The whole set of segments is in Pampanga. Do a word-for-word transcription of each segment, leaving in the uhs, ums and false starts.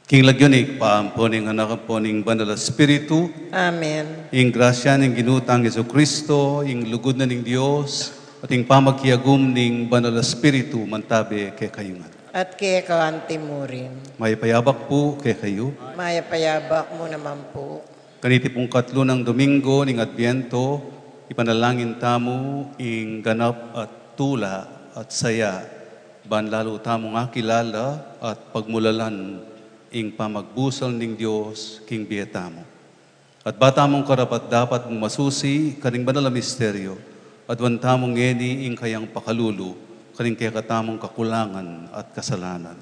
King lagyu ning Ibpa, ampo ning Anak, ampo ning Banal a Espiritu. Amen. Ing grasya ning Ginu tang Jesucristo, ing lugud na ning Dios, at ing pamakiagum ning Banal a Espiritu, mantabe kekayu ngan. At keka antimurin. Mayap a yabak pu kekayu. Mayap a yabak mu naman pu. Kaniti pung katlu nang Domingo ning Adbiento, ipanalangin tamu ing ganap at tula at saya, ban lalu tamung akilala at pagmulalan ing pamagbusal ning Dios king bie tamu. At ba tamung karapat-dapat masusi karing banal a misteryo, aduan tamu ngeni ing kayang pakalulu karing kekatamung kakulangan at kasalanan.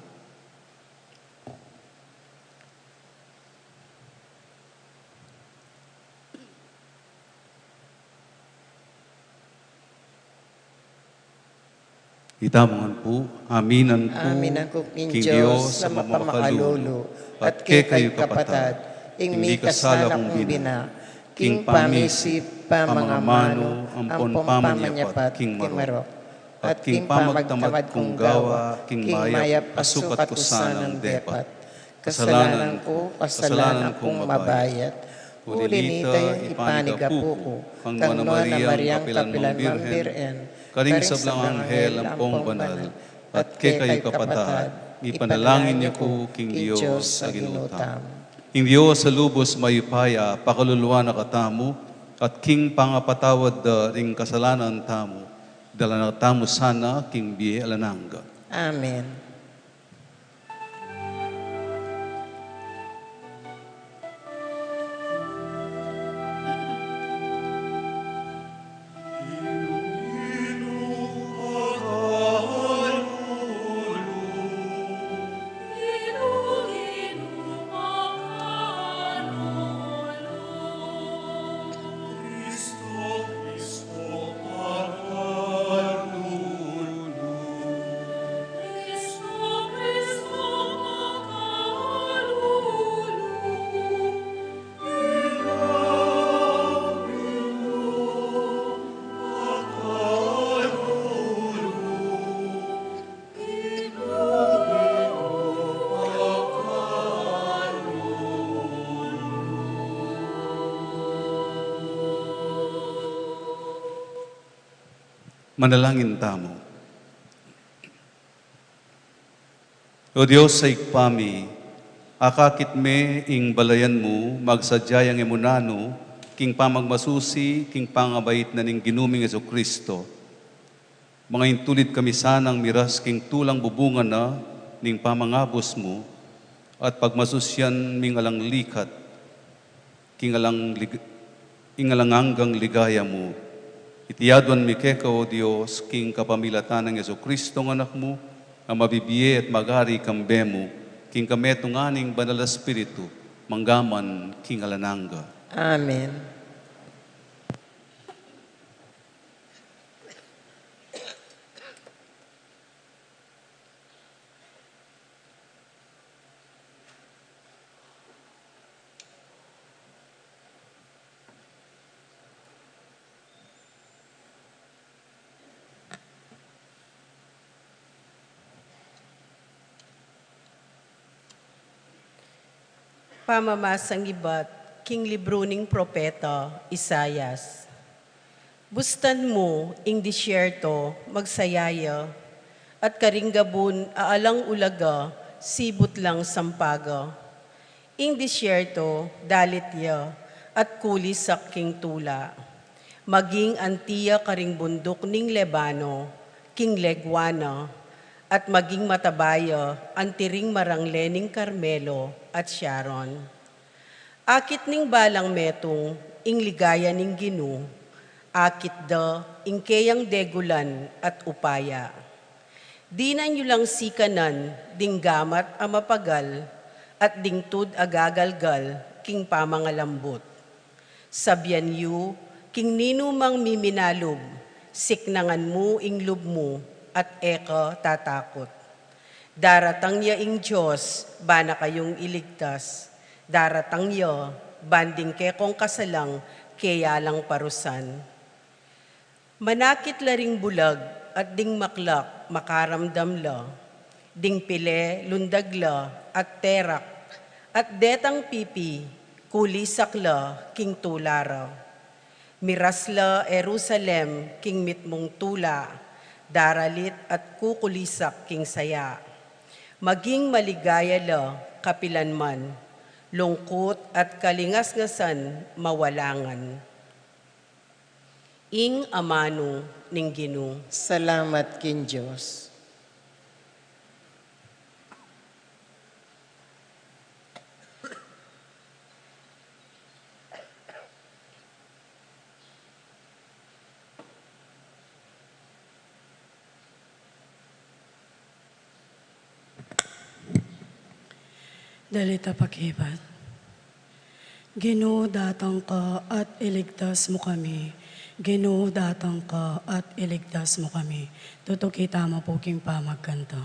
Itamu ngan pu, aminan ku, aminan ku king Dios a mapamakalulu, at kekayu kapatad, ing mikasala kung bina, king pamisip, pamangamanu, ampon pamanyapat king marok, at king pamagtamad kung gawa king mayap a sukat ku sanang depat. Kasalanan ku, kasalanan kung mabayat. Uli nita, ipanigapu ku kang Nuan a Mariang kapilan mong Birhen, karing sablang anghel ampong banal, at kekayu kapatad, ipanalangin yu ku king Dios a Ginu tamu. Ing Dios a lubus mayupaya pakaluluan na katamu, at king pangapatawad da ring kasalanan tamu, dala na katamu sana king bie alang angga. Amen. Manalangin tamu. O Dios a Ibpa mi, akakit me ing balayan mu, magsadya yang e mu nanu, king pamagmasusi, king pangabait na ning Ginu ming Jesucristo. Mangintulid kami sanang miras king tulang bubungan na ning pamangabus mu, at pagmasusian ming alang likat, king alang lig-, ing alang anggang ligaya mu. Iti aduan mi keka, O Dios, king kapamilatan nang Jesucristo a Anak mu, a mabibie at magari kambe mu, king kametungan ning Banal a Espiritu, manggaman king alang angga. Amen. Pamamasang ibat king libru ning propeta Isaias. Bustan mu ing disyerto magsaya ya, at karing gabun a alang ulaga sibut lang sampaga. Ing disyerto dalit ya, at kulisak king tula. Maging anti ya karing bunduk ning Lebano, king legwa na, at maging mataba ya anti ring marangle ning Carmelo at Sharon. Akit ning balang metung ing ligaya ning Ginu, akit da ing keyang degulan at upaya. Dinan yu lang sikanan ding gamat a mapagal at ding tud a gagalgal king pamangalambut. Sabian yu king ninumang miminalub, siknangan mu ing lub mu at e ka tatakut. Daratang ya ing Dios, ba na kayung iligtas. Daratang ya, ban ding kekong kasalang, keya lang parusan. Manakit la ring bulag, at ding maklak, makaramdam la. Ding pile, lundag la, at terak, at detang pipi, kulisak la, king tula ra. Miras la Jerusalem king mitmung tula, daralit at kukulisak king saya. Maging maligaya la kapilanman, lungkut at kalingasngasan mawalangan. Ing amanu ning Ginu. Salamat king Dios. Dalit a pakibat. Ginu, datang ka at iligtas mu kami. Ginu, datang ka at iligtas mu kami. Tutuki tamu pu king pamagkanta.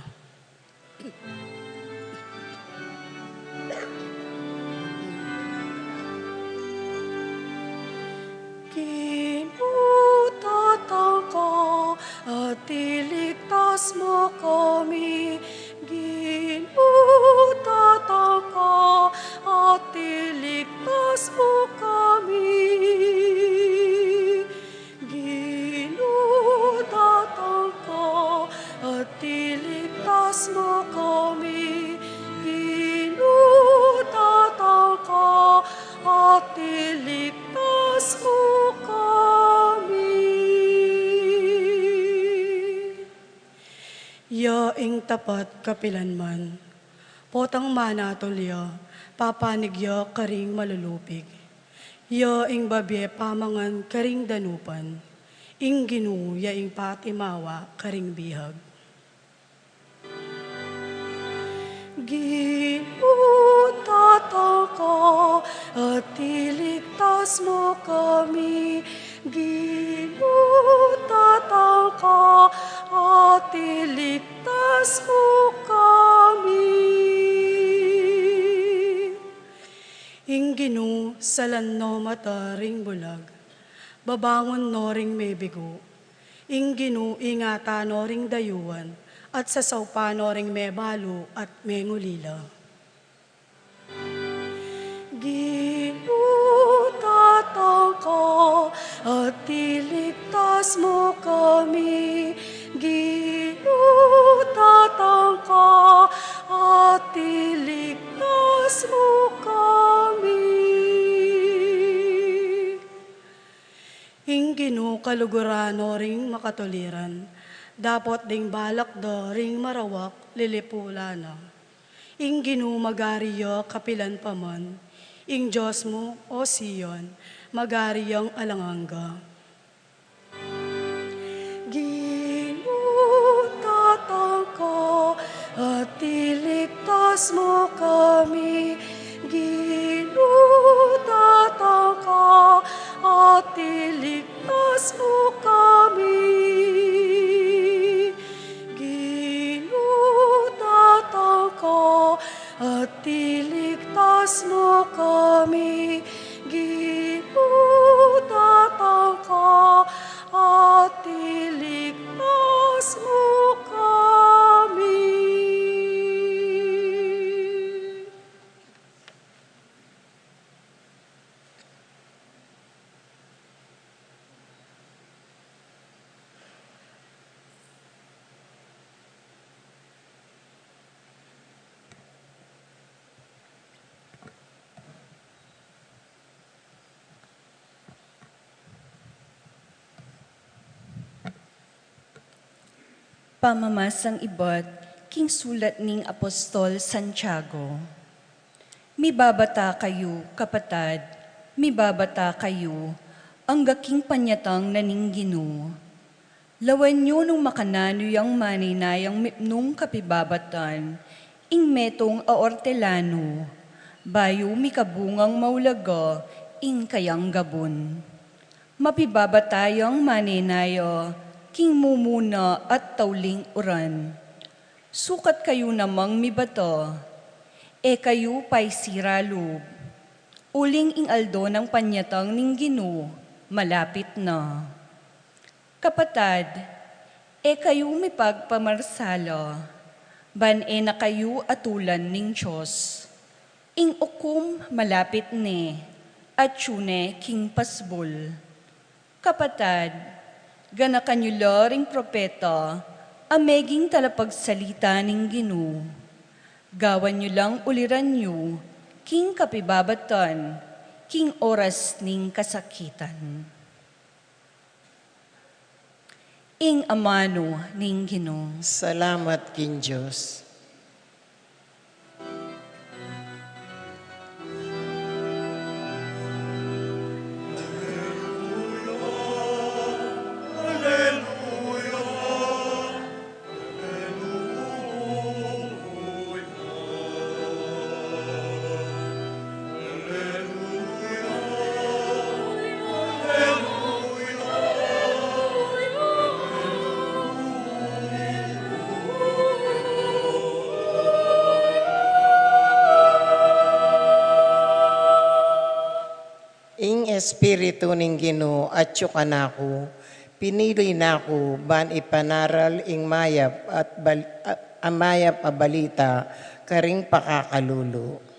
Ginu, datang ka at iligtas mu kami. Ginu, datang ka at iligtas mu kami. Ginu, datang ka at iligtas mu kami. Ginu, datang ka at iligtas mu kami. Ya ing tapat kapilanman. Potang manatul ya, papanig ya karing malulupig. Ya ing babie pamangan karing danupan. Ing Ginu ya ing patimawa karing bihag. Ginu, datang ka at iligtas mu kami. Ginu, datang ka at iligtas mu kami. Ing Ginu salan no mata ring bulag, babangun no ring mebigu. Ing Ginu ingatan no ring dayuan, at sasaupan no ring mebalu at mengulila. Ginu, datang ka at iligtas mu kami. Ginu, datang ka at iligtas mu kami. Ing Ginu kaluguran no ring makatuliran, dapot ding balak da ring marawak lilipulan na. Ing Ginu magari ya kapilan pa man, ing Dios mu, O Sion, magari yang alang angga. Ginu, datang ka at iligtas mu kami. Ginu, datang ka at iligtas mu kami. Ginu, datang ka at iligtas mu kami. Ginu, datang ka at iligtas mu kami. Pamamasang ibat king sulat ning Apostol Santiago. Mibabata kayu, kapatad, mibabata kayu, angga king panyatang na ning Ginu. Lawen yu nung makananu yang maninayang mipnung kapibabatan, ing metung a ortelanu, bayu mikabungang maulaga ing kayang gabun. Mapibabata yang maninaya king mumuna at tauling uran. Sukat kayu namang mibata, e kayu paisira lub, uling ing aldo nang panyatang ning Ginu malapit na. Kapatad, e kayu mipagpamarsala, ban e na kayu atulan ning Dios. Ing ukum malapit ne, atyu ne king pasbul. Kapatad, ganakan yu la ring propeta a meging talapagsalita ning Ginu. Gawan yu lang uliran yu king kapibabatan, king oras ning kasakitan. Ing amanu ning Ginu. Salamat king Dios. Ing Espiritu ning Ginu atyu kanaku, pinili na ku ban ipanaral ing mayap at bal-, a, a mayap a balita karing pakakalulu.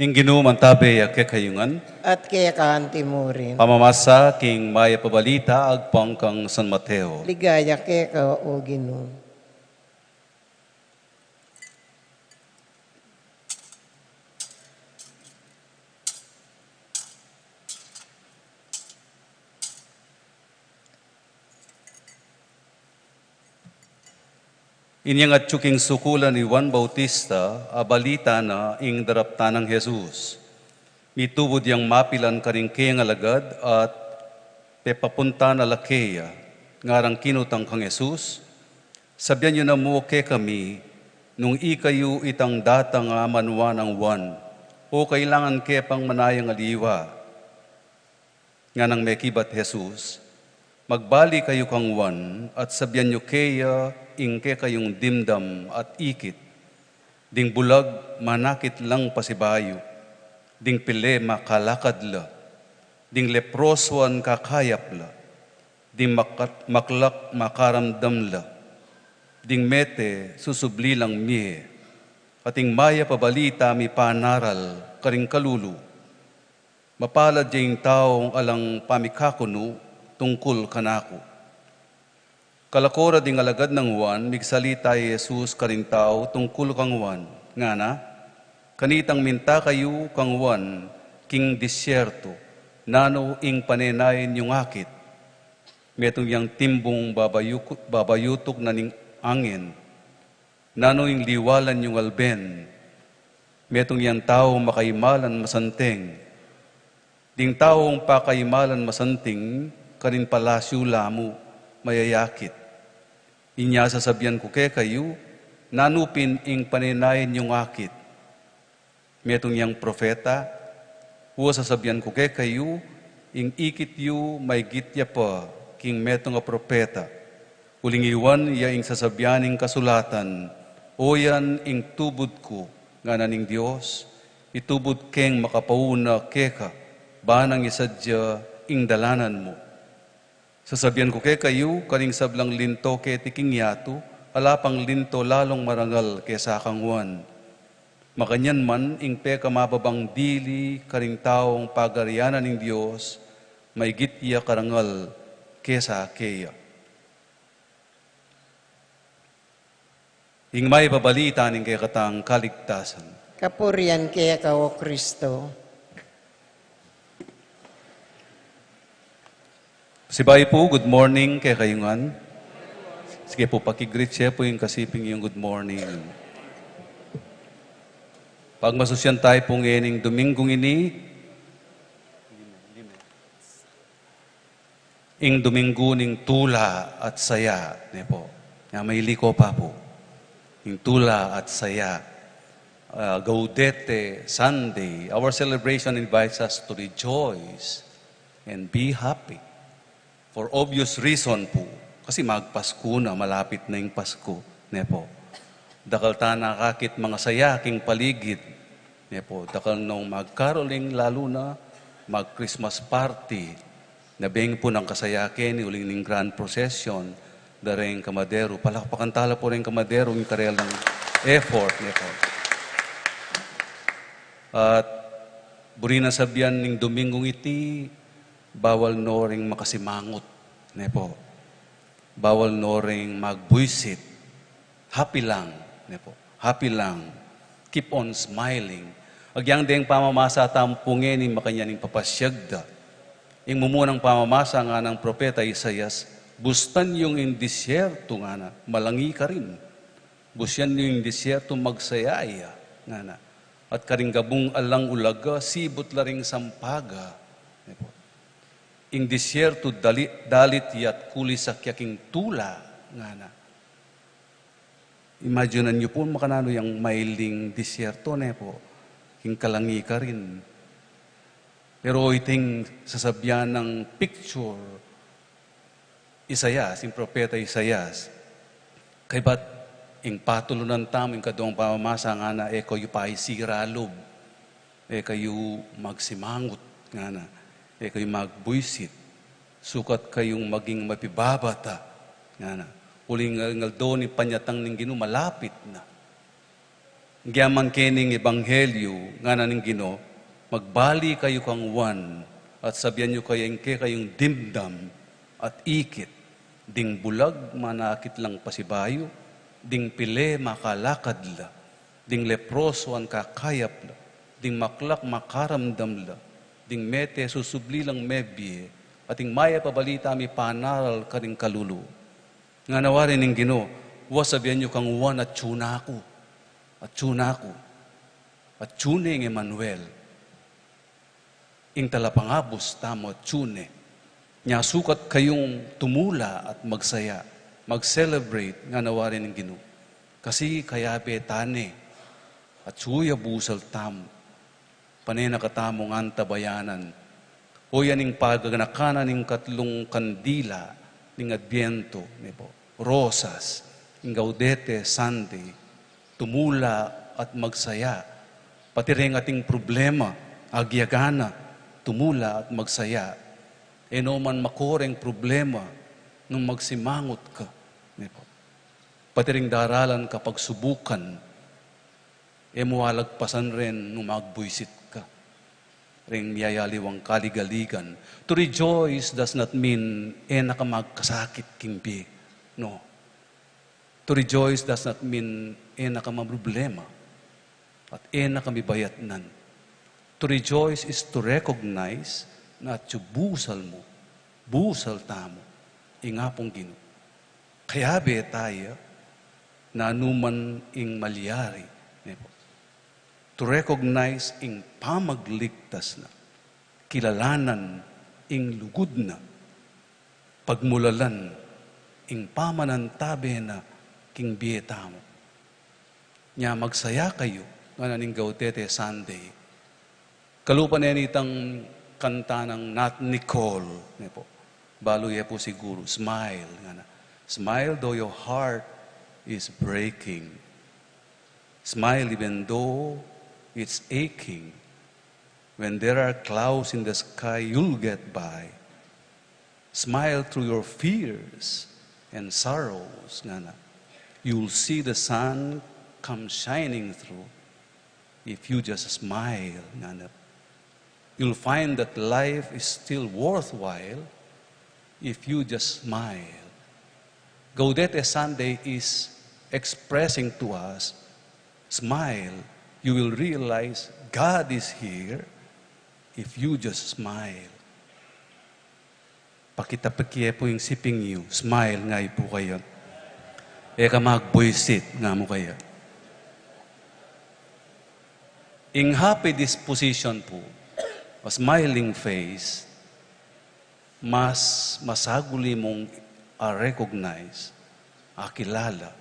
Ing Ginu mantabe ya kekayu ngan. At keka anti mu rin. Pamamasa king Mayap a Balita agpang kang San Mateo. Ligaya keka, O Ginu. Inyang atyu king sukulan i Juan Bautista, abalita na ing daraptan nang Jesus. Mitubud yang mapilan karing kayang alagad at pepapunta na la keya, ngarang kinutang kang Jesus, "Sabian yu na mu kekami, nung ikayu itang datang a manwa nang Juan, o kailangan ke pang manayang aliwa?" Nganang mekibat Jesus, "Magbalik kayu kang Juan, at sabian yu keya ing kekayung dimdam at ikit. Ding bulag manakit lang pasibayu, ding pile makalakad la, ding leprosuan kakayap la, ding makat-, maklak makaramdam la, ding mete susubli lang mie, at ing mayap a balita mipanaral karing kalulu. Mapalad ya ing taung alang pamikakunu tungkul kanaku." Kalako ra ding alagad nang Juan, migsalita i Jesus karing tau tungkul kang Juan, ngana, "Kanitang minta kayu kang Juan king disyerto, nanu ing panenayan yung akit? Metung yang timbung babayuku-, babayutuk na ning angin. Nanu ing liwalan yung alben? Metung yang tau makaimalan masanting. Ding taung pakaimalan masanting, karing palasyu la mu mayayakit. Inya sasabian ku kekayu, nanu pin ing panenayan yung akit? Metung yang propeta? Wa, sasabian ku kekayu, ing ikit yu maigit ya pa king metung a propeta. Uling i Juan ya ing sasabian ning kasulatan, 'O yan ing tubud ku, ngana ning Dios, itubud keng makapauna keka, ban nang isadya ing dalanan mu.' Sasabian ku kekayu, karing sablang linto keti king yatu, ala pang linto lalung marangal kesa kang Juan. Makanyan man, ing pekamababang dili karing taung pagarian na ning Dios, maigit ya karangal kesa keya." Ing mayap a balita ning kekatang kaligtasan. Kapurian keka, O Kristo. Sibayu pu, good morning kekayu ngan. Sige pu, pakigreet ye pu ing kasiping yung good morning. Pagmasusyan tayu pu ngening Dominggung ini, lime, lime. Ing Domingo ning tula at saya, ne po. Nga maili ko pa po. Ing tula at saya. Ah, Gaudete Sunday, our celebration invites us to rejoice and be happy. For obvious reason po, kasi magpasko na, malapit na ing Pasko, ne po. Dakal tana akakit mangasaya king paligid, ne po. Dakal nong mag-caroling, lalu na mag-Christmas party. Nabeng po nang kasaya keni uling ning grand procession, da reng kamadero. Palakpakan tala po reng kamadero, ing karelang effort, ne po. At buri nang sabian ning Domingong iti, bawal no ring makasimangut, ne po. Bawal no ring magbuisit. Happy lang, ne po. Happy lang. Keep on smiling. Agyang deng pamamasa tamu pu ngeni makanyan ing papasiag da. Ing mumunang pamamasa ngana ning propeta Isaias, "Bustan yung ing disyerto," ngana, "malangi karin. Bustan yung ing disyerto, magsaya ya," ngana. "At karing gabung alang ulaga, sibut la ring sampaga." Ne po. "Ing disyerto dali-, dalit ya't kulisak ya king tula," ngana. Imaginan yu pu makananu yang mailing disyerto, ne po. King kalangi karin. Pero iting sasabian nang picture, Isaias, ing propeta Isaias. Kaybat ing patulunan tamu, ing kaduang pamamasa ngana, e kayu paisira lub. E kayu magsimangut, ngana. E kayu magbuisit. Sukat kayung maging mapibabata, ngana. Uling ngal-, ngaldo ning panyatang ning Ginu malapit na. Nggeman kening ebanghelyo, ngana ning Ginu, magbali kayu kang Juan, at sabian yu kaya ing kekayung dimdam at ikit, ding bulag manakit lang pasibayu, ding pile makalakad la, ding leproso ankakayap la, ding maklak makaramdam la, ding mete susubli lang mebie, at ing mayap a balita mipanaral karing kalulu. Ngana wari ning Ginu, wa sabian yu kang Juan, atyu na ku, atyu na ku, atyu ne ing Emmanuel. Ing talapangabus tamu atyu ne. Nya sukat kayung tumula at magsaya, mag-celebrate, ngana wari ning Ginu. Kasi kayabe ta ne, atyu ya busal tamu. Pane na katamung antabayanan. O yan ing pagaganakan na ning katlung kandila ning Adbiento, ne po. Rosas, ing Gaudete Sunday, tumula at magsaya. Pati reng ating problema, agyaga na, tumula at magsaya. E no man makoreng problema nung magsimangut ka, ne po. Pati reng daralan kapagsubukan, e mu alagpasan ren nung magbuisit ka. Reng miyayaliwang kaligaligan. To rejoice does not mean e na ka magkasakit king bie. No. To rejoice does not mean e na ka mamroblema at e na ka mibayatnan. To rejoice is to recognize na atyu busal mu, busal tamu, ing Apung Ginu. Kayabe ta ya, nanu man ing malyari, ne po. To recognize ing pamagligtas na, kilalanan ing lugud na, pagmulalan ing pamanantabe na king bie tamu. Nya magsaya kayu, ngana ning Gaudete Sunday. Kalupa ne nitang kanta nang Nat Nicole, ne po. Balu ye pu siguru, smile, ngana. Smile though your heart is breaking. Smile even though it's aching. When there are clouds in the sky, you'll get by. Smile through your fears and sorrows, ngana. You'll see the sun come shining through if you just smile, ngana. You'll find that life is still worthwhile if you just smile. Gaudete Sunday is expressing to us, smile. You will realize God is here if you just smile. Pakita piki ye pu ing siping yu, smile nga yu pu kaya. E ka magbuisit, nga mu kaya. Ing happy disposition pu, a smiling face, Mas masaguli mung a-recognize, akilala,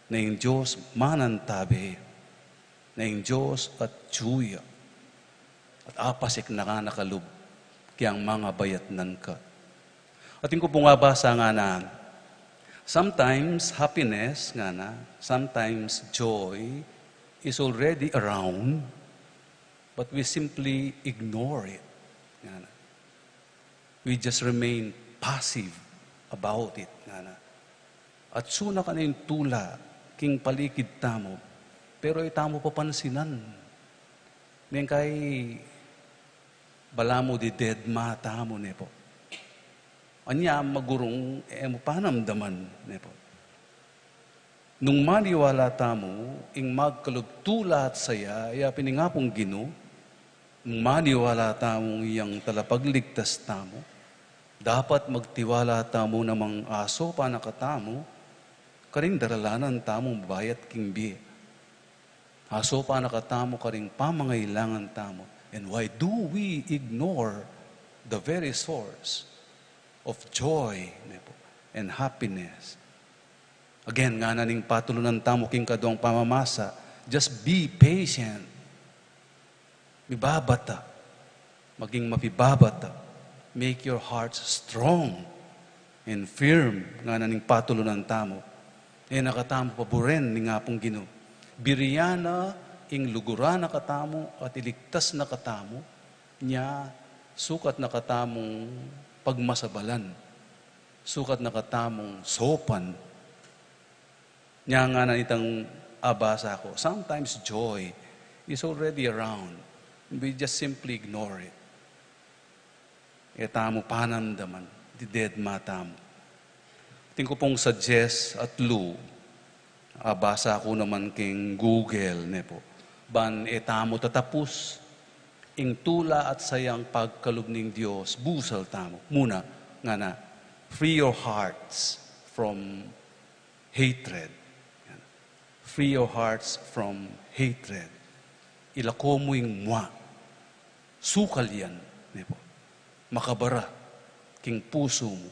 na ing Dios manantabe, na ing Dios atyu ya, at apasiknaka na kalub kayang mangabayatnan ka. Atin ku pung abasa ngana, sometimes happiness ngana, sometimes joy is already around, but we simply ignore it. Ngana. We just remain passive about it. Ngana. At suna ka na ing tula king paligid tamu, pero e tamu papansinan. Neng kai balamu didedma tamu, ne po. Anya magurung e mu panamdaman, ne po. Nung maniwala tamu ing magkalub tula at saya, ya pin ing Apung Ginu, nung maniwala tamung iyang talapagligtas tamu, dapat magtiwala tamu namang asopan na katamu karing daralanan tamung bayat king bie. Asopan na katamu karing pamangailangan tamu. And why do we ignore the very source of joy, ne po, and happiness? Again, ngana ning patulunan tamu king kaduang pamamasa, just be patient. Mibabata. Maging mapibabata. Make your hearts strong and firm, ngana ning patulunan tamu. E na katamu paburen ning Apung Ginu. Birian na ing luguran na katamu at iligtas na katamu, nya sukat na katamung pagmasabalan. Sukat na katamung sopan. Nya ngana nitang abasa ku, sometimes joy is already around. We just simply ignore it. E tamu panamdaman, didedma tamu. Atin ku pung suggest at lu, abasa ku naman king Google, ne po. Ban e tamu tatapus ing tula at sayang pagkalub ning Dios, busal tamu. Muna, ngana, free your hearts from hatred. Free your hearts from hatred. Ilako mu ing mua. Sukal yan, ne po. Makabara king pusu mu.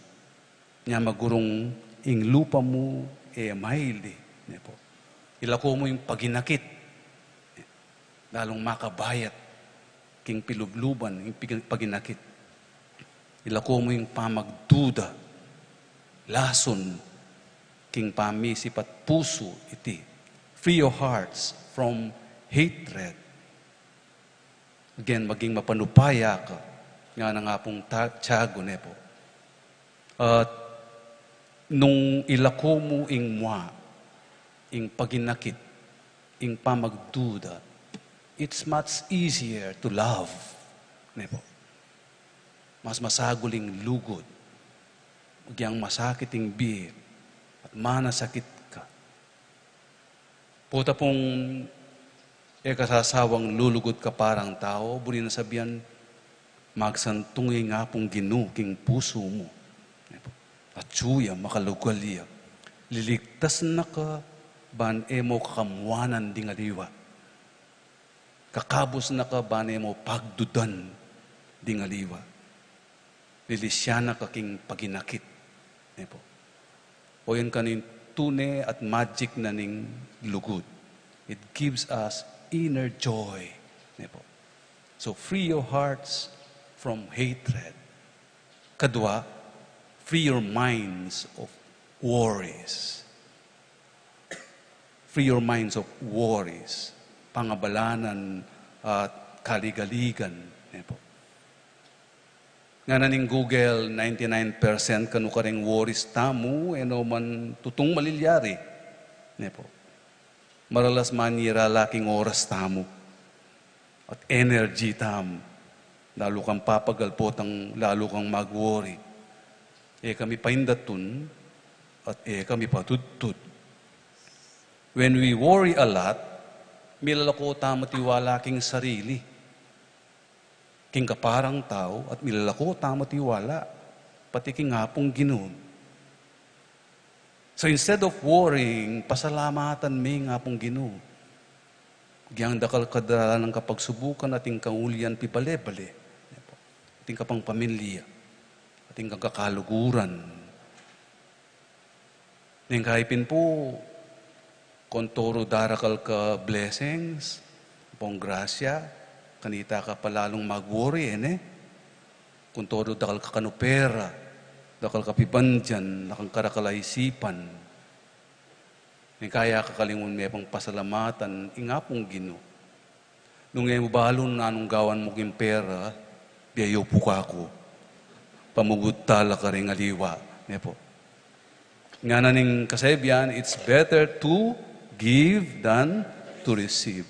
Nya magurung ing lupa mu e maili, ne po. Ilako mu ing paginakit. Lalung makabayat king pilubluban, ing pig-, paginakit. Ilako mu ing pamagduda, lasun king pamisip at pusu iti. Free your hearts from hatred. Again, maging mapanupaya ka, ngana ning Apung ta-, Tiago, ne po. At nung ilako mu ing mua, ing paginakit, ing pamagduda, it's much easier to love. Ne po? Mas masagul ing lugud. Agyang masakit ing bie at manasakit ka. Pota pung e ka sasawang lulugud kaparang tau, buri na sabian, magsantung ing Apung Ginu king pusu mu. Atyu ya, makalugal ya. Liligtas na ka ban e mu kakamuanan ding aliwa. Kakabus na ka ban e mu pagdudan ding aliwa. Lilisyan na ka king paginakit. Ne po? O yan kanu ing tune at magic na ning lugud. It gives us inner joy. Ne po? So, free your hearts from hatred. Kadua, free your minds of worries. Free your minds of worries. Pangabalanan at kaligaligan. Ne po? Ngana ning Google, ninety-nine percent kanu karing worries tamu, e no man tutung malilyari. Ne po? Maralas manira la king oras tamu at energy tamu. Lalu kang papagal potang lalu kang mag-worry. E kami paindatun at e kami patudtud. When we worry a lot, milalako tamu tiwala king sarili. King kaparang tau at milalako tamu tiwala, pati king Apung Ginu. So instead of worrying, pasalamatan me ing Apung Ginu. Agyang dakal ka daralan kapagsubukan atin kang ulian pibale-bale. Atin ka pang pamilya. atin kang kakaluguran. Neng kaipin pu, kon toro darakal ka blessings, ampong grasya, kanita ka pa lalung mag-worry, e ne? Kon toro dakal ka kanu pera, dakal ka pibandian, dakal ka dakal a isipan. Neng kaya ka kalingun me pang pasalamatan ing Apung Ginu. Nung e mu balu nanung gawan mu king pera, biayu pu kaku. Pamugud tala karing aliwa, ne pu. Ngana ning kasabian, "It's better to give than to receive.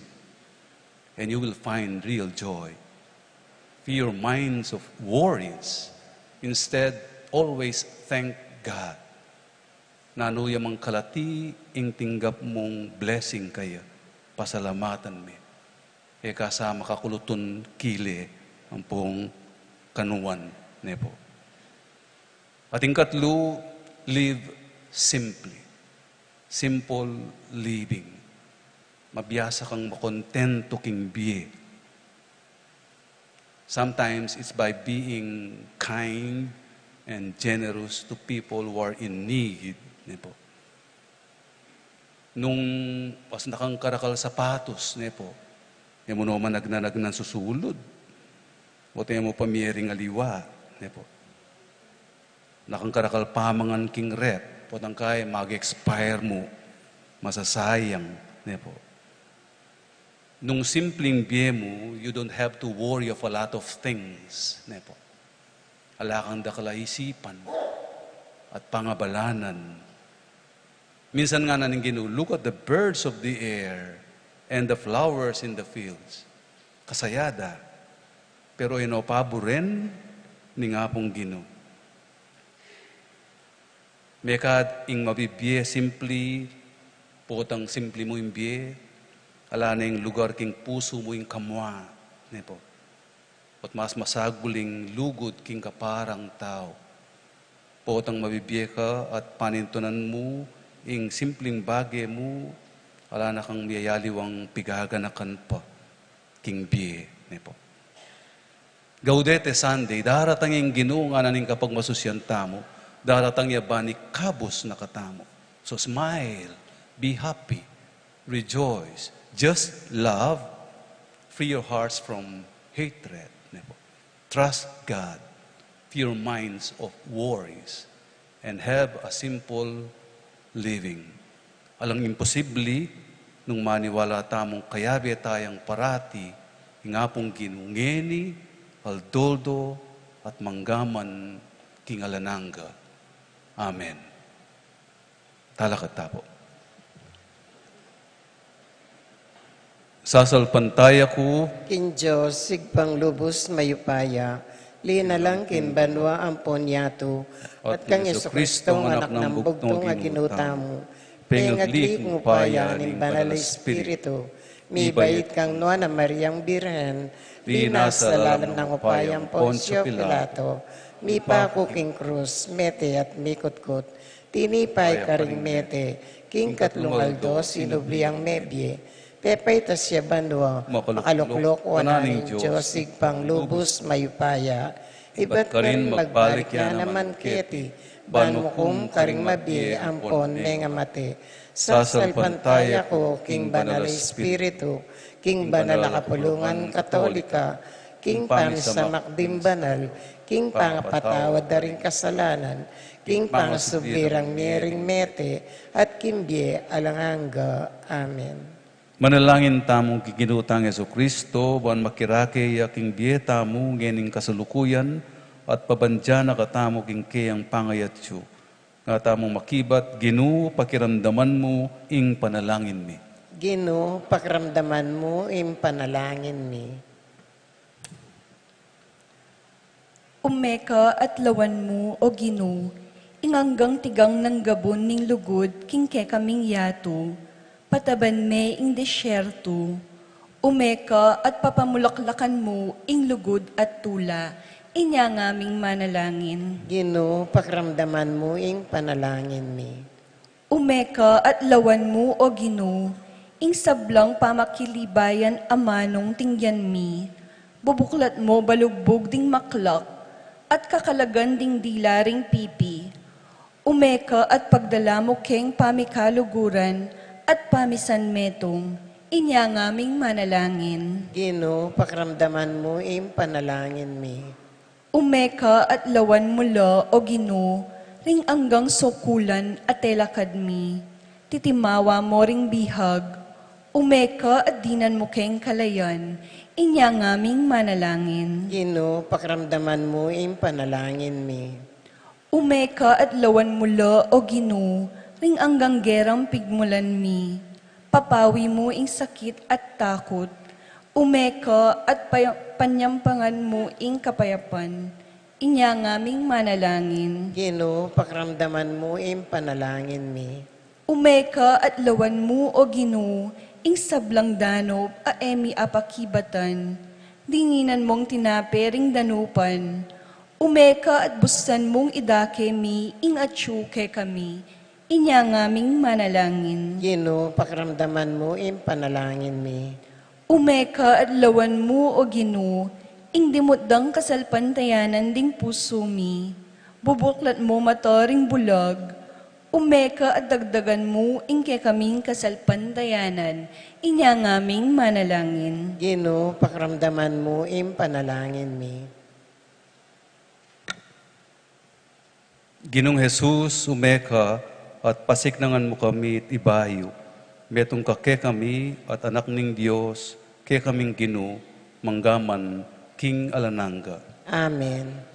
And you will find real joy. Free your minds of worries. Instead, always thank God." Nanu ya mang kalati ing tinggap mung blessing kaya, pasalamatan me. E ka sa makakulutun kile ampong kanuan, ne pu. At ing katlu, live simply. Simple living. Mabiasa kang makontento king bie. Sometimes it's by being kind and generous to people who are in need, ne pu. Nung atin kang karakal sapatos, ne pu, e mu no man agnan-agnan susulud, o e mu pa mie ring aliwa, ne pu. Atin kang karakal pamangan king ref, potang kaya mag-expire mu, masasayang, ne pu. Nung simpleng bie mu, you don't have to worry of a lot of things, ne pu. Ala kang dakal a isipan at pangabalanan. Minsan ngana ning Ginu, "Look at the birds of the air and the flowers in the fields." Kasaya da. Pero e no paburen ning Apung Ginu. Mekad ing mabibie simple, potang simple mu ing bie, ala ne ing lugar king pusu mu ing kamua, ne pu. At mas masagul ing lugud king kaparang tau. Potang mabibie ka at panintunan mu ing simpleng bage mu, ala na kang miyayaliwang pigaganakan pa king bie, ne pu. Gaudete Sunday, daratang ing Ginu, ngana ning kapagmasusian tamu, daratang ya ban ikabus na katamu. So smile, be happy, rejoice, just love, free your hearts from hatred, ne pu. Trust God, free your minds of worries, and have a simple living. Alang imposible nung maniwala tamung kayabe tayang parati ing Apung Ginu ngeni, aldo-aldo, at manggaman king alang angga. Amen. Talakad ta pu. Sasalpantaya ku king Dios, Ibpang lubus mayupaya, linalang king banua ampon yatu, at kang Jesucristo, anak nang bugtung a Ginu tamu, pengagli king upaya ning Banal a Espiritu, mibait kang Nuan a Mariang Birhen, linasa lalam nang upayang Poncio Pilato, mipaku king krus, mete at mikutkut, tinipay karing mete, king katlung aldo sinubli yang mebie, pepaitas ya banua, makalukluk wanan ning Dios, Ibpang lubus mayupaya, ibat karin magbalik ya naman keti, ban mukum karing mabie ampon mengamate. Sasalpantaya ku king Banal a Espiritu, king banal a kapulungan Katolika, king pamisamak ding banal, king pangapatawad da ring kasalanan, king pangasubli rang mie ring mete, at king bie alang angga. Amen. Manalangin tamu king Ginu tang Jesucristo, ban makirake ya king bie tamu ngening kasalukuyan, at pabandian na katamu king keyang pangayatsu. Nga tamu makibat, Ginu, pakiramdaman mu ing panalangin mi. Ginu, pakiramdaman mu ing panalangin mi. Ume ka at lawan mu, O Ginu, ing anggang tigang nang gabun ning lugud king kekaming yatu, pataban me ing disyertu. Ume ka at papamulaklakan mu ing lugud at tula, inya ngaming manalangin. Ginu, pakiramdaman mu ing panalangin mi. Ume ka at lawan mu, O Ginu, ing sablang pamakilibayan amanung tingyan mi. Bubuklat mu balugbug ding maklak, at kakalagan ding dila ring pipi. Ume ka at pagdala mu keng pamikaluguran at pamisanmetung, inya ngaming manalangin. Ginu, pakiramdaman mu ing panalangin mi. Ume ka at lawan mu la, O Ginu, ring anggang sukulan a telakad mi. Titimawa mu ring bihag. Ume ka at dinan mu keng kalayan, inya ngaming manalangin. Ginu, pakiramdaman mu ing panalangin mi. Ume ka at lawan mu la, O Ginu, ring anggang gerang pigmulan mi. Papawi mu ing sakit at takut. Ume ka at paya-, panyampangan mu ing kapayapan. Inya ngaming manalangin. Ginu, pakiramdaman mu ing panalangin mi. Ume ka at lawan mu, O Ginu, ing sablang danup a e mi apakibatan. Dinginan mung tinape ring danupan. Ume ka at busan mung idake mi ing atyu kekami. Inya ngaming manalangin. Ginu, pakiramdaman mu ing panalangin mi. Ume ka at lawan mu, O Ginu, ing dimutdang kasalpantayanan ding pusu mi. Bubuklat mu mata ring bulag. Ume ka at dagdagan mu ing kekaming kasalpantayanan. Inya ngaming manalangin. Ginu, pakiramdaman mu ing panalangin mi. Ginung Jesus, ume ka at pasiknangan mu kami ibayu. Metung ka kekami at Anak ning Dios, kekaming Ginu, manggaman king alang angga. Amen.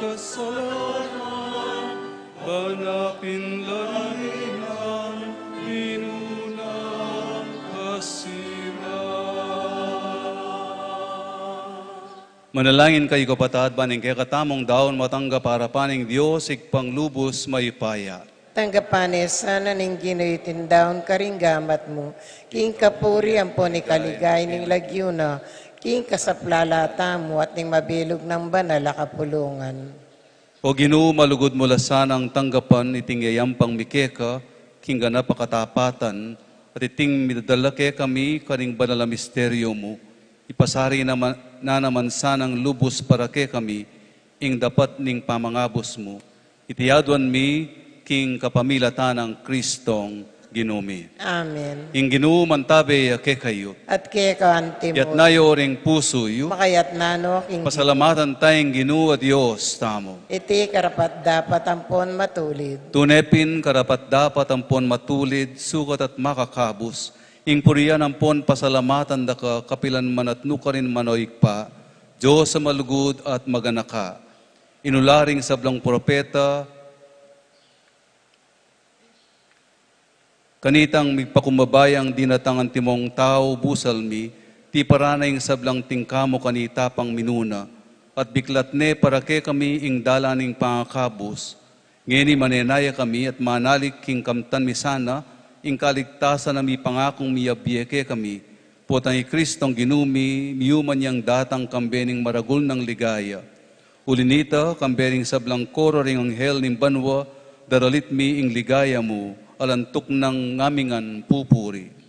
kasalanan, ban apin la ring minunang kasira. Manalangin kayu, kapatad, ban ing kekatamung daun matanggap arapan ning Dios Ibpang lubus mayupaya. Tanggapan ne sana ning Ginu iting daun karing gamat mu, king kapurian ampon ikaligaya ning lagyu na, king kasaplalan tamu at ning mabilug nang banal a kapulungan. O Ginu, malugud mu la sanang tanggapan iting yayampang mi keka king ganap a katapatan, at iting midadala kekami karing banal a misteryu mu, ipasari naman, na naman sanang lubus para kekami ing dapat ning pamangabus mu. Iti aduan mi king kapamilatan nang Kristong Ginu mi. Amen. Ing Ginu mantabe ya kekayu. At keka antimu. Itas yu ring pusu yu. Makaitas no king Ginu. Pasalamatan taya ing Ginu a Dios tamu. Iti karapat-dapat ampon matulid. Tune pin karapat-dapat ampon matulid, sukat at makakabus, ing purian ampon pasalamatan da ka kapilan man at nukarin man, o Ibpa, Dios a malugud at maganaka. Inula ring sablang propeta kanitang migpakumbaba yang dinatang antimong tau, busal mi, tiparan na ing sablang tingka mu kanita pang minuna, at biklat ne para kekami ing dalan ning pangakabus. Ngeni manenaya kami at manalig king kamtan mi sana ing kaligtasan a mipangakung miyabie kekami, potang i Kristong Ginu mi, miyuman yang datang kambe ning maragul nang ligaya. Uli nita, kambe ring sablang koro ring anghel ning banua, daralit mi ing ligaya mu, alang tuknang ngamingan pupuri.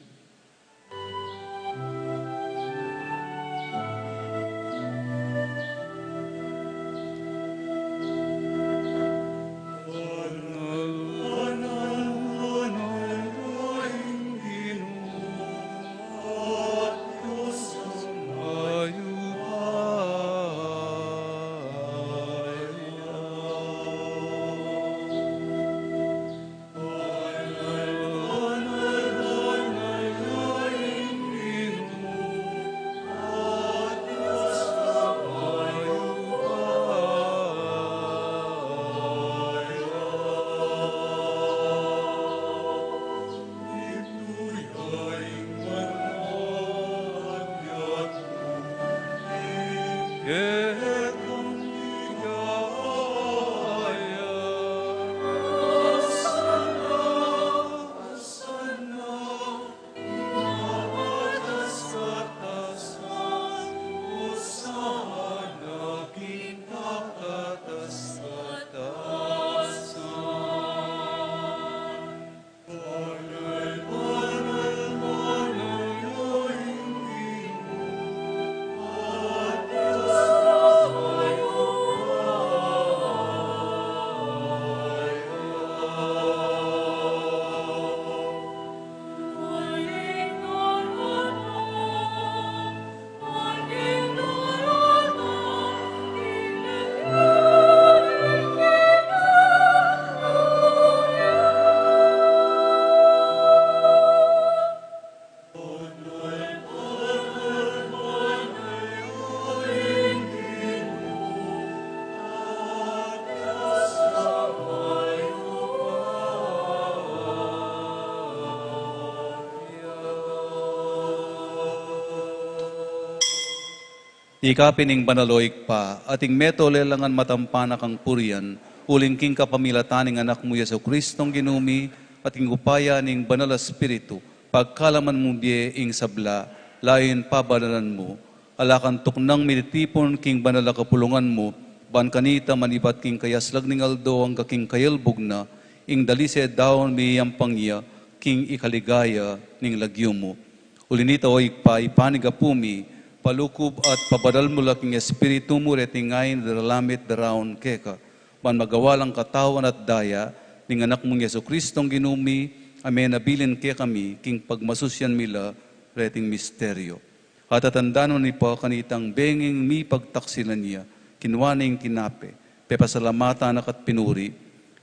Ika pin ing banal, o Ibpa, at ing meto lelangan matampan a kang purian, uling king kapamilatan ning Anak mu Jesu Kristong Ginu mi, at king upaya ning Banal a Espiritu, pagkalaman mung bie ing sabla, layun pabanalan mu, ala kang tuknang mititipun king banal a kapulungan mu, ban kanita manibat king kayaslag ning aldo angga king kayalbug na, ing dalise daun miyampang ya king ikaligaya ning lagyu mu. Uli nita, o Ibpa, ipanyawad mi, palukub at pabanal mu la king Espiritu mu reting ain a daralamit daraun keka, ban magawa lang katawan at daya ning Anak mung Jesu Kristong Ginu mi, a menabilin kekami king pagmasusyan mi la reting misteryu. At atandanan mi pa kanitang benging mipagtaksilan ya, kinua ne ing tinape, pepasalamatan na ka't pinuri,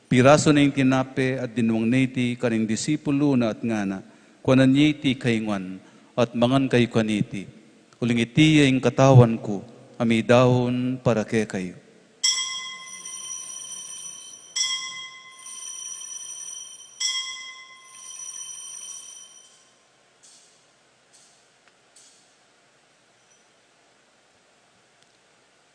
pirasu ne ing tinape at dinwang ne iti karing disipulu na at ngana, kuanan ye iti kayungan at mangan kayu kaniti, uling iti ya ing katawan ku a midaun para kekayu.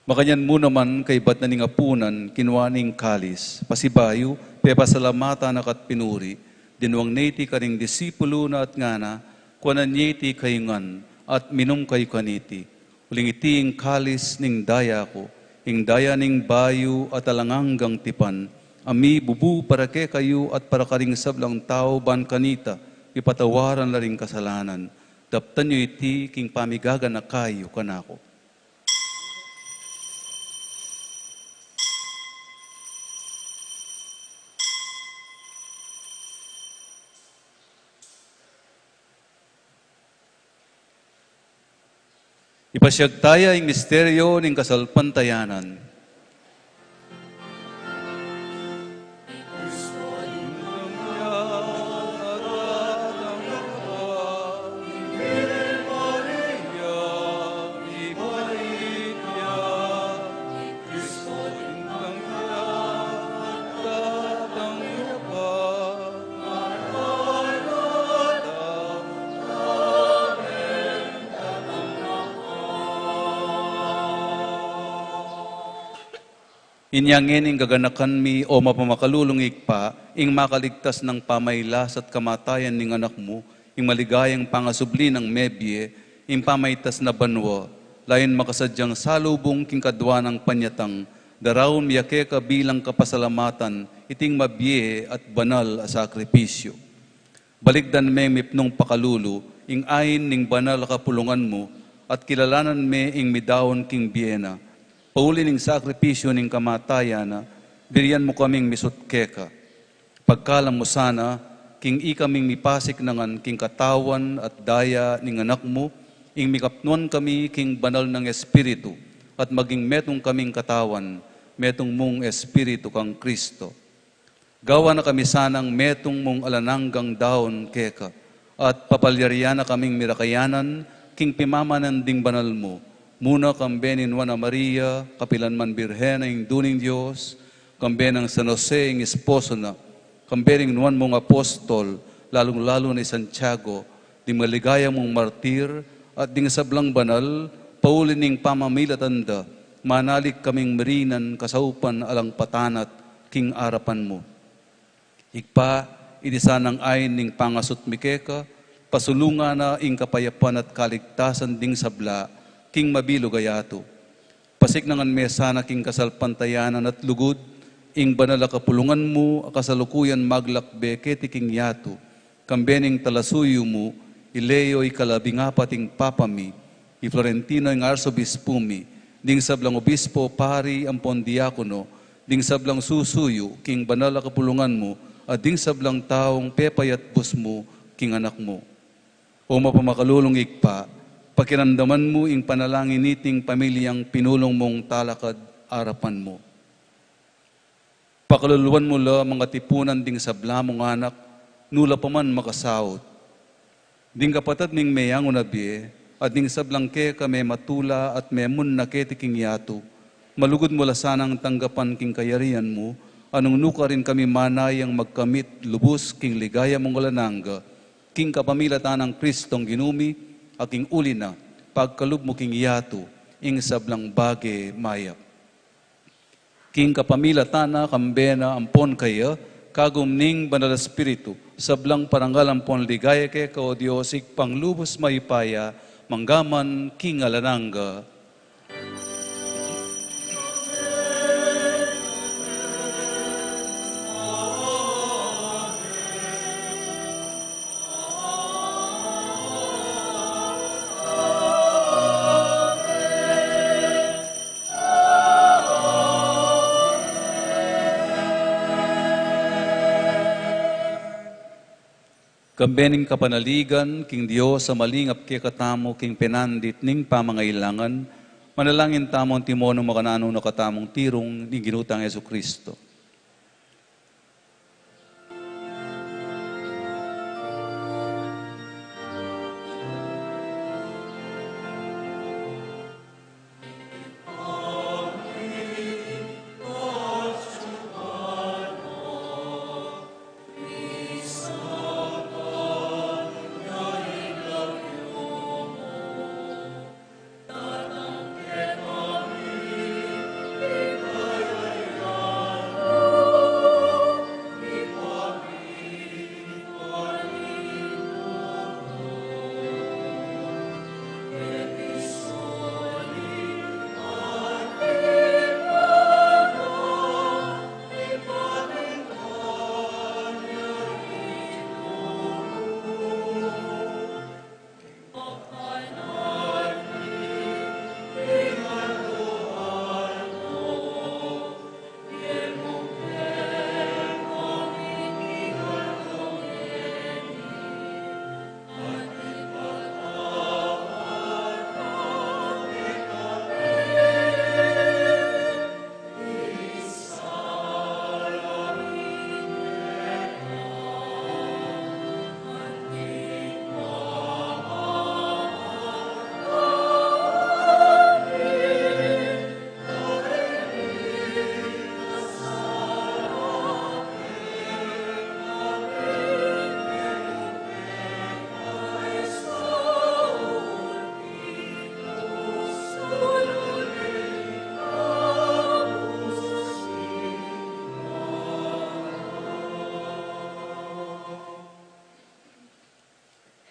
Makanyan mu naman, kaybat na ning apunan, kinua ne ing kalis, pasibayu, pepasalamatan na ka't pinuri, dinwang ne iti karing disipulu na at ngana, kuanan ye iti kayu ngan, at minum kayu kaniti. Uling iti ing kalis ning daya ku, ing daya ning bayu at alang anggang tipan, a mibubu para kekayu at para karing sablang tau ban kanita, mipatawaran la ring kasalanan. Daptan yu iti king pamigaganaka yu kanaku. Ipasiag taya ing misteryo ning kasalpantayanan. Inya ngeni ing gaganakan mi, o mapamakalulung Ibpa, ing makaligtas nang pamailas at kamatayan ning Anak mu, ing maligayang pangasubli nang mebie, ing pamaitas na banua, layun makasadyang salubung king kadua nang panyatang, daraun mi ya keka bilang kapasalamatan iting mabie at banal a sakripisyu. Balikdan meng mipnung pakalulu ing ain ning banal a kapulungan mu, at kilalanan me ing midaun king bie na. Pauli ning sakripisyu ning kamatayan na, birian mu kaming misut keka. Pagkalam mu sana, king ikaming mipasiknangan king katawan at daya ning Anak mu, ing mikapnuan kami king banal nang Espiritu, at maging metung kaming katawan, metung mung Espiritu kang Kristo. Gawa na kami sanang metung mung alang anggang daun keka, at papalyarian na kaming mirakayanan king pimamanan ding banal mu, muna kambe ning Nuan a Maria, kapilan man Birhen a Indu ning Dios, kambe nang San Jose ing esposo na, kambe ning nuan mung apostol, lalung-lalu na i Santiago, ding maligaya mung martir, at ding sablang banal, pauli ning pamamilatan da, manalig kaming mirinan kasaupan alang patanat king arapan mu. Ibpa, iti sanang ain ning pangasut mi keka, pasulungan na ing kapayapan at kaligtasan ding sabla, king mabilug a yatu. Pasiknangan me sana king kasalpantayanan at lugud, ing banal a kapulungan mu, a kasalukuyan maglakbe keti king yatu, kambe ning talasuyu mu, i Leo ikalabing apat ing Papa mi, i Florentino ing Arsobispu mi, ding sablang obispo, pari, ampon diakono, ding sablang susuyu king banal a kapulungan mu, at ding sablang taung pepayatbus mu king Anak mu. O mapamakalulung Ibpa, pakiramdaman mu ing panalangin niting pamilyang pinulung mung talakad arapan mu. Pakaluluan mu la mangatipunan ding sabla mung anak, nu la pa man makasaut. Ding kapatad ming meyangu na bie, at ding sablang keka mematula at memunna keti king yatu, malugud mu la sanang tanggapan king kayarian mu, a nung nukarin kami manayang magkamit lubus king ligaya mung alang angga, king kapamilatan nang Kristong Ginu mi, a king uli na, pagkalub mu king yatu, ing sablang bage mayap. King kapamilatan na, kambe na, ampon kaya, kagum ning Banal a Espiritu, sablang parangal ampon ligaya keka, o Dios, Ibpang lubus mayupaya, mangga man king alang angga. Kambe ning kapanaligan king Dios a malingap kekatamu king penandit ning pamangailangan, manalangin tamu antimo nung makananu na katamung tirung ning Ginu tang Jesucristo.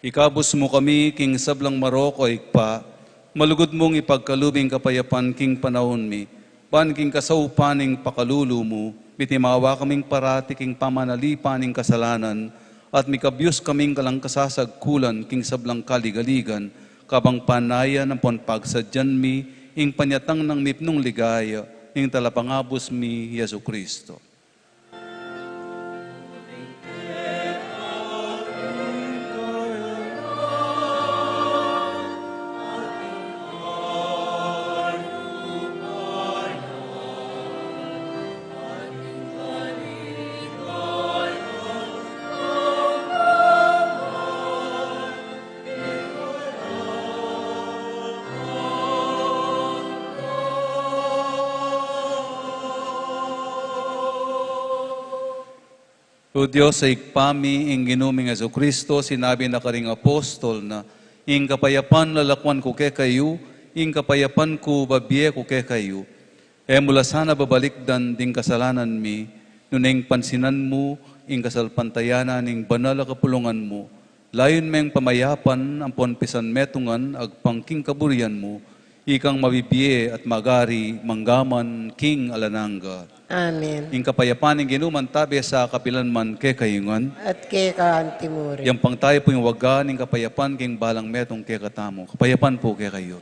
Ikabus mu kami king sablang marok, o Ibpa, malugud mung ipagkalub ing kapayapan king panaun mi, ban king kasaupan ning pakalulu mu, mitimawa kaming parati king pamanalipan ning kasalanan, at mikabyus kaming kalang kasasagkulan king sablang kaligaligan, kabang panayan ampon pagsadyan mi ing panyatang nang mipnung ligaya ning Talapangabus mi, Jesucristo. O Dios a Ibpa mi, ing Ginu ming Jesucristo, sinabi na karing apostol na, "Ing kapayapan lalakuan ku kekayu, ing kapayapan ku babie ku kekayu." E mu la sana babalikdan ding kasalanan mi, nune ing pansinan mu ing kasalpantayanan ning banal a kapulungan mu, layun meng pamayapan ampon pisanmetungan agpang king kaburian mu, ikang mabibie at magari manggaman king alang angga. Amen. Ing kapayapan ning Ginu mantabe sa kapilan man kekayu ngan. At keka antimurin. Yang pang tayu pu ing waga ning kapayapan king balang metung kekatamu. Kapayapan pu kekayu.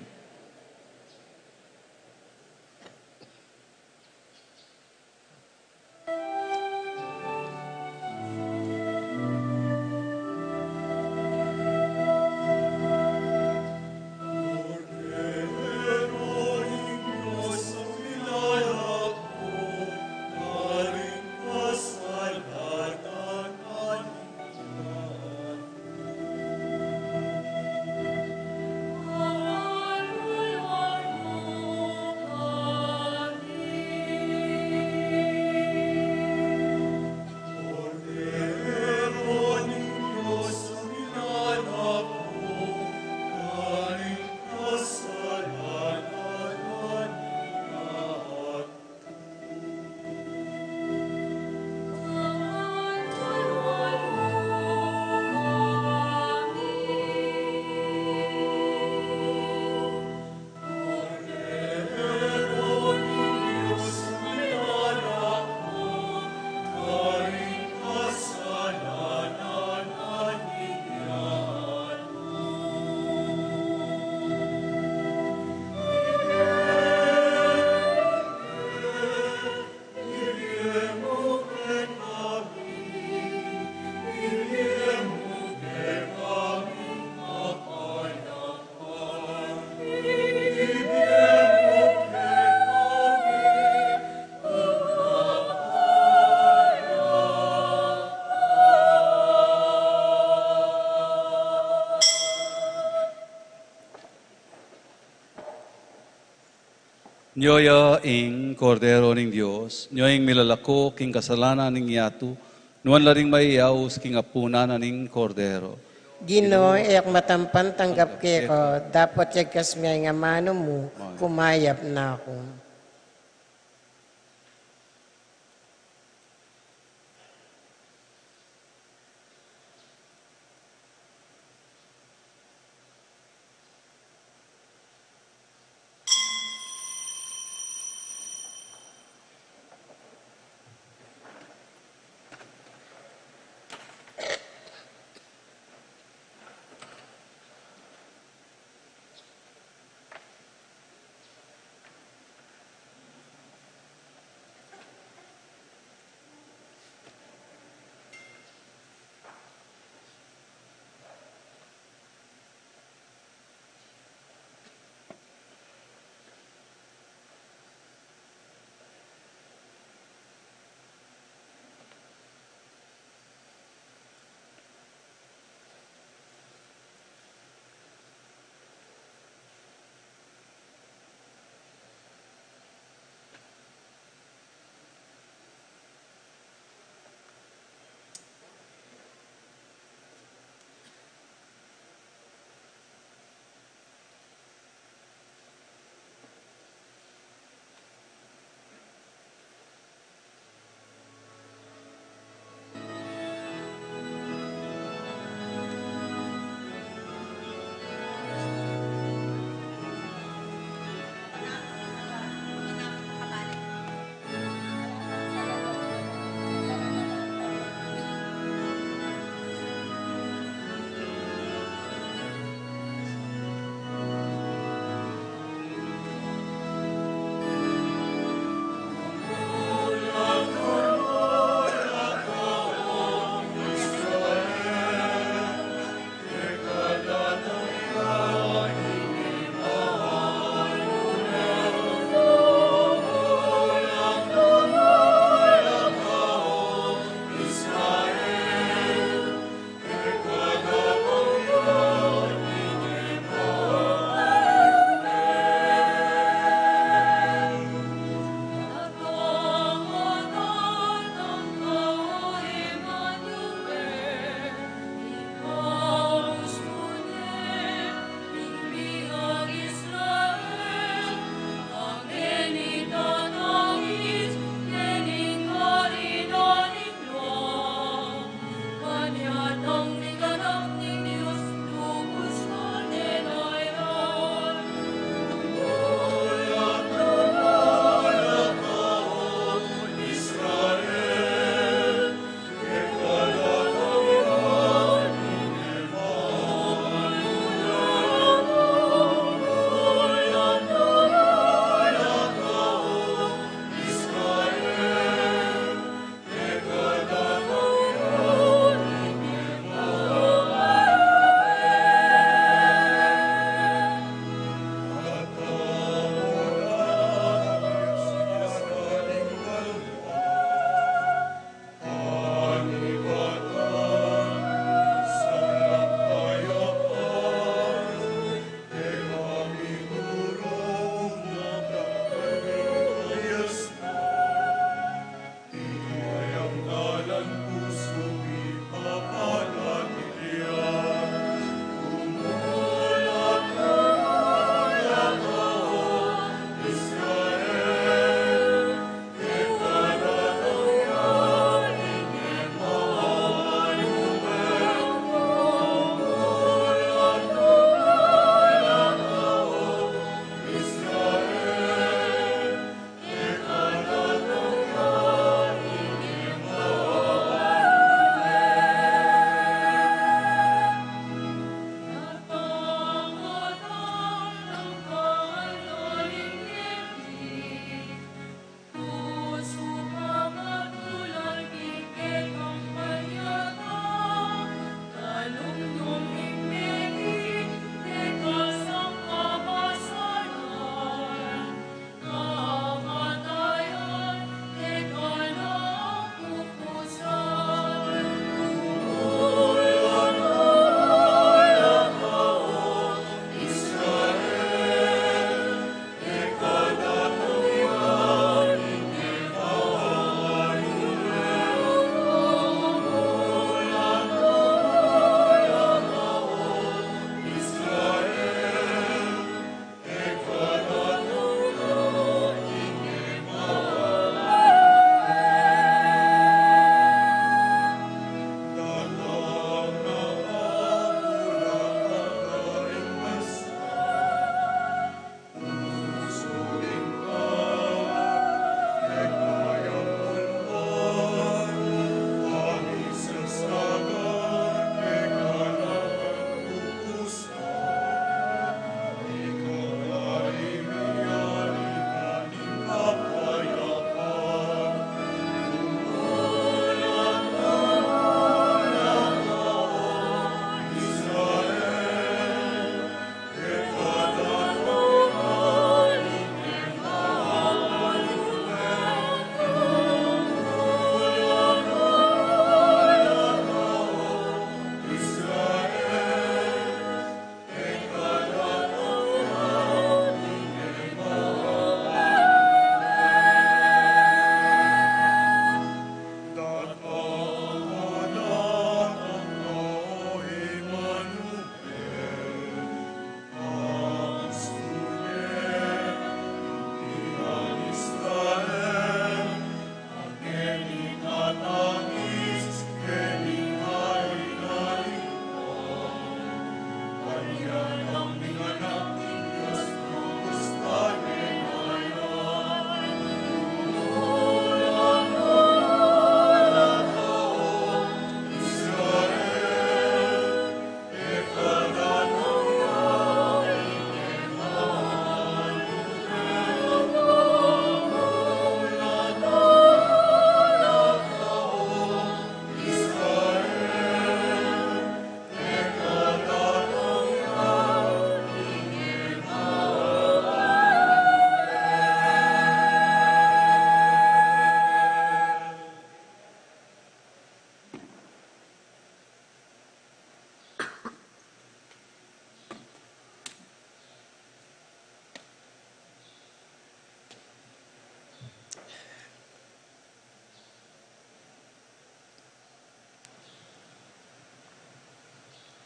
Nyo ya ing Kordero ning Dios, nyo ing milalako king kasalanan ning yatu, nuan la ring mayayaus king apunan na ning Kordero. Ginu, e ku matampan tanggap keka, dapot yagkas mu ing amanu mu, kumayap na ku.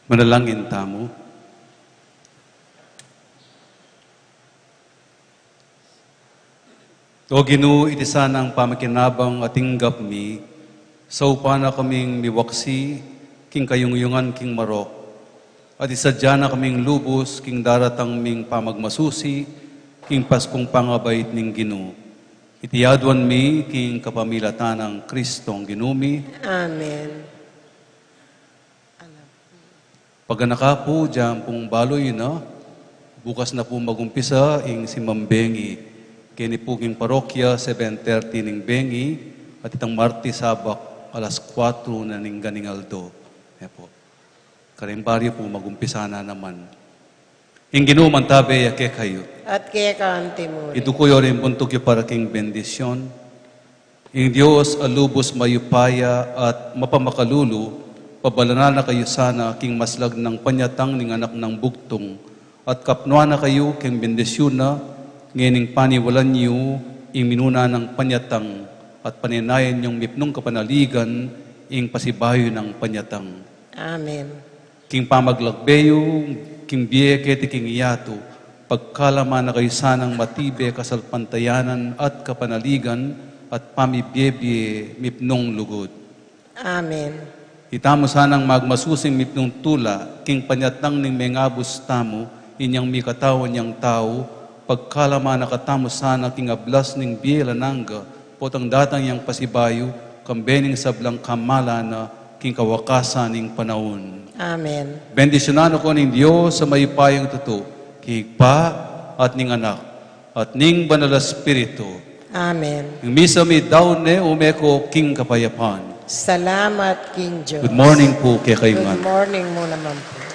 Manalangin tamu. O Ginu, iti sanang pamakinabang a tinggap mi, saupan na kaming miwaksi king kayungyungan king marok, at isadia na kaming lubus king daratang ming pamagmasusi king Paskung pangabait ning Ginu. Iti aduan mi king kapamilatan nang Kristong Ginu mi. Amen. Paganaka pu, dyan pung balu yu na, bukas na pu magumpisa ing Simbang Bengi. Keni pu king parokya, seven thirty ning bengi, at itang Martes, sabak alas kuwatro na ning ganing aldo. E pu. Karing baryu pu magumpisa na naman. Ing Ginu mantabe ya kekayu. At keka anti mu rin. Iduku yu ring buntuk yu para king bendisyon. Ing Dios a lubus mayupaya at mapamakalulu, pabalanan na kayu sana king maslag nang panyatang ning Anak nang Bugtung, at kapnuan na kayu king bendisyun na, ngening paniwalan yu ing minuna nang panyatang, at paninayan yung mipnung kapanaligan ing pasibayu nang panyatang. Amen. King pamaglakbe yu king bie keti king yatu, pagkalaman na kayu sanang matibe kasalpantayanan at kapanaligan at pamibiebie mipnung lugud. Amen. Itamu sanang magmasusing mipnung tula king panyatang ning mengabus tamu, inyang mikatawan yang tau, pagkalaman na katamu sana king ablas ning bie alang angga, potang datang yang pasibayu, kambe ning sablang kamalan na king kawakasan ning panaun. Amen. Bendisyunan na ko ning Dios a mayupayang tutu, king Ibpa at ning Anak, at ning Banal a Espiritu. Amen. Ing misa mi daun ne, ume ko king kapayapan. Salamat king Dios. Good morning pu kekayu ngan. Good morning mu naman pu.